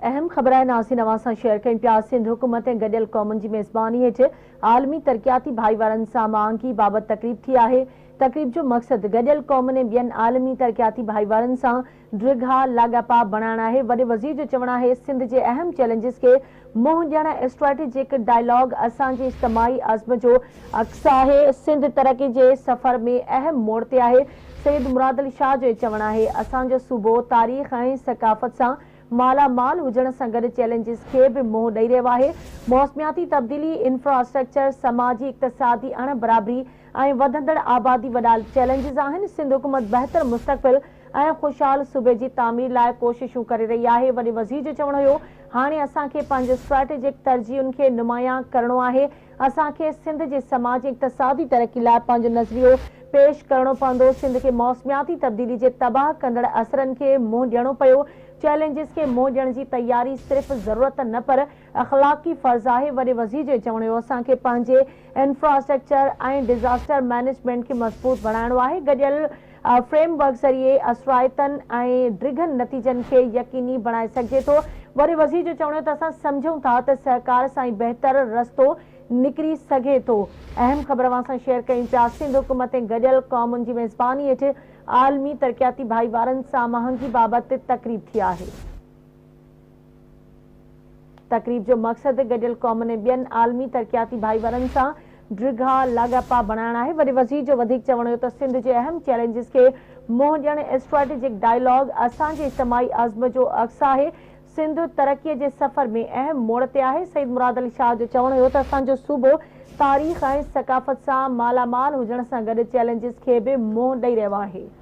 اهم خبر آهي ناظرين اوهان سان شيئر ڪيون پيا سنڌ حڪومت ۽ گڏيل قومن جي ميزباني هيٺ عالمي ترقياتي ڀائيوارن سان مهانگي بابت تقريب ٿي آهي. تقريب جو مقصد گڏيل قومن ۽ ٻين عالمي ترقياتي ڀائيوارن سان ڊگها لاڳاپا بڻائڻ آهي. وڏي وزير جو چوڻ آهي سنڌ جي اهم چئلينجز کي منهن ڏيڻ ۽ اسٽريٽجڪ ڊائلاگ اسان جي اجتماعي عزم جو عڪس آهي. سنڌ ترقي جي سفر ۾ اهم موڙ تي آهي. سيد مراد علي شاهه جو چوڻ آهي اسان جو صوبو تاريخ ۽ ثقافت سان مالا مال هجڻ سان گڏ چئلينجز کي به منهن ڏئي رهيو آهي. موسمياتي تبديلي، انفراسٽرڪچر، سماجي اقتصادي اڻ برابري ۽ وڌندڙ آبادي وڏا چئلينجز آهن. سنڌ حڪومت بهتر مستقبل ۽ خوشحال صوبي جي تعمير لاء ڪوششون ڪري رهي آهي. وڏي وزير جو چوڻ هيو هاڻي اسان کي پنهنجي اسٽريٽجڪ ترجيحن کي نمايان ڪرڻو آهي. اسان کي سنڌ جي سماجي اقتصادي ترقي لاء پنهنجو نظريو پيش ڪرڻو پوندو. سنڌ کي موسمياتي تبديلي جي تباهه ڪندڙ اثرن کي منهن ڏيڻو پيو. چئلينجز کي منهن ڏيڻ جي تياري صرف ضرورت نه پر اخلاقي فرض آهي. وڏي وزير جو چوڻ هيو اسان کي پنهنجي انفراسٽرڪچر ۽ ڊزاسٽر مئنيجمينٽ کي مضبوط بڻائڻو آهي. گڏيل فريم ورڪ ذريعي اثرائتن ۽ ڊگهن نتيجن کي يقيني بڻائي سگهجي ٿو. وڏي وزير جو چوڻ هو ته اسان سمجهون ٿا ته سهڪار سان ئي بهتر رستو نڪري سگهي ٿو. اهم خبر اوهان سان شيئر ڪيون پيا سنڌ حڪومت ۽ گڏيل قومن جي ميزباني هيٺ عالمي ترقياتي ڀائيوارن سان مهانگي بابت تقريب ٿي آهي. تقريب جو مقصد گڏيل قومن ۽ ٻين عالمي ترقياتي ڀائيوارن سان ڊگها لاڳاپا بڻائڻ آهي. وڏي وزير جو وڌيڪ چوڻ هيو ته سنڌ جي اهم چئلينجز کي منهن ڏيڻ اسٽريٽجڪ ڊائلاگ اسان جي اجتماعي عزم جو عڪس آهي. سنڌ ترقي جي سفر ۾ اهم موڙ تي آهي. سيد مراد علي شاهه جو چوڻ هيو ته اسان جو صوبو تاريخ ۽ ثقافت سان مالا مال هجڻ سان گڏ چئلينجز کي به منهن ڏئي رهيو آهي.